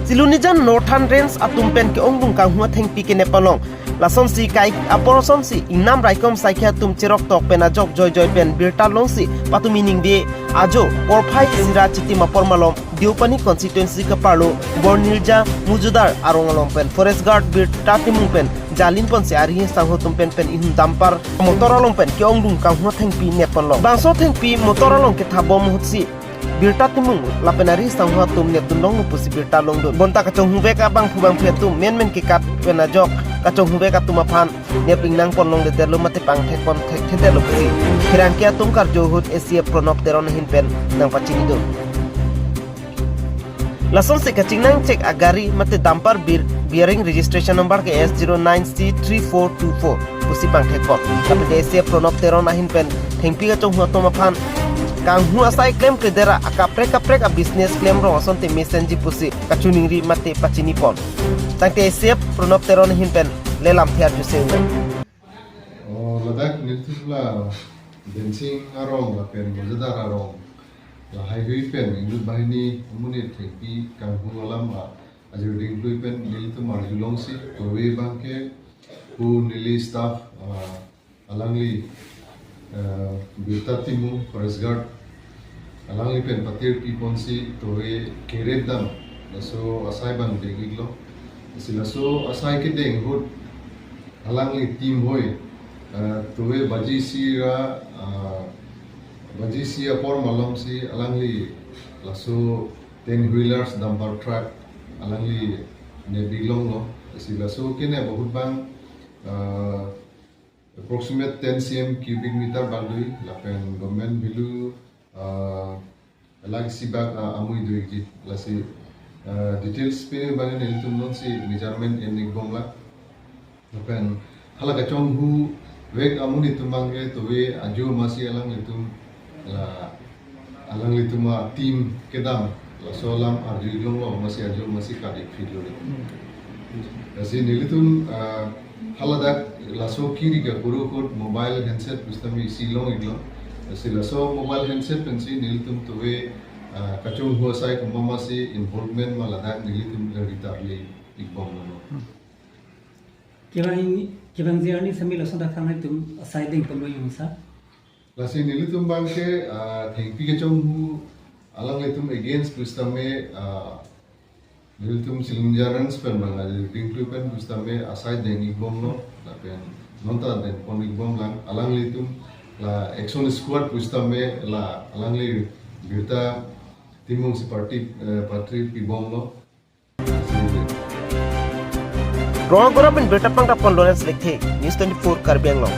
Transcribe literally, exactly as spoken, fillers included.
Silonijan Northern Range atum pen ke-ongdung kanghu athengpi kenep along. Lasonsi kai apor asonsi ingnam raikom saikhi atum cherok tok pen ajok joijoi pen birta longsi patumi ningve ajo porphai isi ra chitim apor malom Deopani constituency kaparlo Bornirja Mujudar arong along pen Forest Guard birta timung pen jalin ponsi ari sangho atum pen pen ihum dampar motor along pen ke-ongdung kanghu athengpi nep ponlong. Bangso athengpi motor along kethabom ahutsi birta timung lapen ari sangho atum nepdun longlo pusi birta longdun. Bonta kachonghuvek abangphu bangphi atum menmen kekat pen ajok kachonghuvek atum aphan nep ingnang ponlongledetlo mate pangthek pon thekthedetlo pusi pherangke atum karju ahut A C F Pranab Teron ahin pen nangpachinidun. Lasonsi kachingnang chek agari mate dampar bir bearing registration number ke S zero nine C three four two four pusi pangthek pon. Lapen A C F Pranab Teron ahin pen thengpi kachonghu atum aphan kanghu asai klemkledet ra akaprek kaprek a business klem rong asonte mesenji pusi kachiningri mate pachini pon. Tangte A C F Pranab Teron ahin pen lelam thiar juse ulang. Oh, ladak nelitum la Bensing arong lapen Mojadar arong la highway pen inut banghini amonit thengpi kanghu alam a ajir dingklui pen nelitum arjulongsi kove abangke pu neli staff, ah, alangli, ah, birta timung Forest Guard alangli pen patir piponsi kove keret dam laso asai abang deng-iklo. Si laso asai kedeng ahut alangli team hoi, ah, kove baji isi ra, ah, baji isi apor malomsi alangli laso ten wheelers dumper truck alangli nep-ik longlo. Si laso kenep ahut abang, ah, approximate ten C M cubic meter abang do-ik lapen government value, ah, lakh isi bak, ah, amui do-ikji. Lasi, ah, details pini abang nelitum nonsi measurement en-ikbomlang. Lapen hala kachonghuvek amonit atum abangke kove ajo masi alanglitum la alanglitum a team kedam laso alam arju-ik longlo masi ajo masi kat-ik phitlo. Lasi nelitum, ah, haladak laso kiri kakuru ahut mobile handset pusitame isi long-iklo. Lasi laso mobile handset pensi nelitum kove, ah, kachonghu asai komat masi involvement ma ladak nelitum la ritarli-ikbomlo. Kevang, kevangji arni sami lason dak thangnai atum asai dengponlo jongsa. Lasi nelitum abangke, ah, thengpi kachonghu alanglitum against pusitame, ah, nelitum Silonijan Range pen abang ajir dingklui pen pusitame asai deng-ikbomlo lapen nonta dengpon-ikbomlang. Alanglitum la action squad pusitame la alangli birta timung si party, eh, patir pibomlo. Rongagora pen birta pangtapon Lawrence Lekthe, News twenty-four Karbi Anglong.